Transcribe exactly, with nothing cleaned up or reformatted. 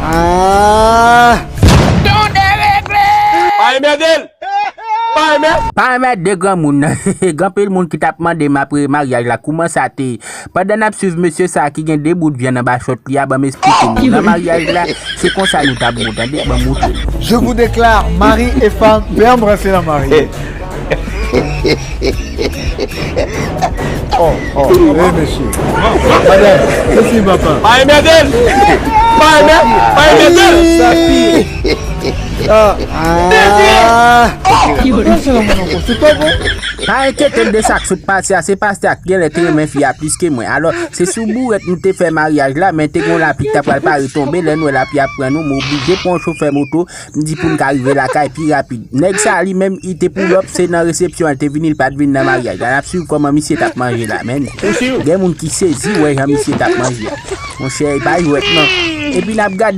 Ah! Pa enmède l! Pa enmède! Pa enmède granmoun nan. Gen anpil moun ki t ap mande m apre maryaj la kouman sa te ye. Pandan n ap swiv mesye sa a ki gen de bout vyann anba chòt li a, ban m esplike nou. Nan maryaj la, se konsa nou t ap bon, tande, ban m moutre nou. Je vous déclare mari et femme, pè anbrase nan mari. Oh, oh, wi mesye. Madanm, sesi papa. Pa enmède l! Pa enmède l! Pa enmède l! Ah! Ah! Pè se nan moun ankò, se pa bon. Pa enkyete w de sa k sot pase a, se pastè a k genlè te renmen fi a plis ke mwen. Alò, se sou bourèt nou te fè maryaj la, men te gen yon lapli k ta pral pare tonbe, lè n wè lapli ap pran nou, m oblije pran yon chofè moto, m di pou n ka rive lakay pi rapid. Nèg sa a li menm, li te pull up, se nan resepsyon an l te vini, li pa t vin nan maryaj la. N ap swiv kòman misye t ap manje la, men gen moun ki sezi wè jan misye t ap manje a. Monchè, e pa jwèt non. Epi n ap gade